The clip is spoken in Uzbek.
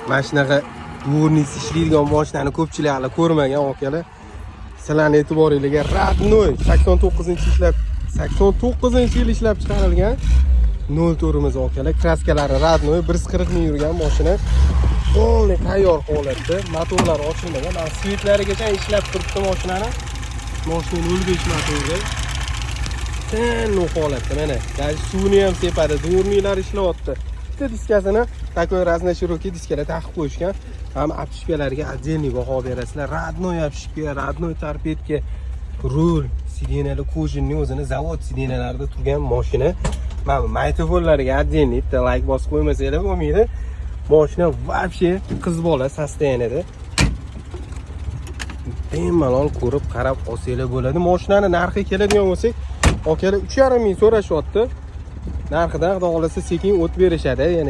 Mana shunaqa дворник ishlaydigan mashinani ko'pchilik hali ko'rmagan, akalar. Sizlarni e'tiboringlarga родной 89-ishlab 89-yil ishlab chiqarilgan 04 imiz, akalar. Краска lari родной, 140 ming yurgan mashina. Полный tayyor holatda, motorlari ochilmagan. Mana, свет larigacha ishlab turibdi mashinani. Mashina 05 motorda. Tiniq holatda mana. Даже suvni ham sepadi, дворник lar ishlayapti. Bitta diskasini такой разноширокий diskalar taqib qo'yishgan. Ham обшивка larga отдельный baho berasizlar. Родной обшивка, родной торпедка, rul, сиденья lar кожаный, o'zini zavod сиденья larida turgan mashina. Mana bu magnitofonlarga отдельный bitta layk bosib qo'ymasanglar bo'lmaydi. Mashina вообще qiz bola состояние da. Bemalol ko'rib, qarab olsanglar bo'ladi. Mashinani narxi keladigan bo'lsak, akalar, 3,5 ming so'rashyapti. Narxidan, xudo xohlasa, sekin o't berishadi. Yana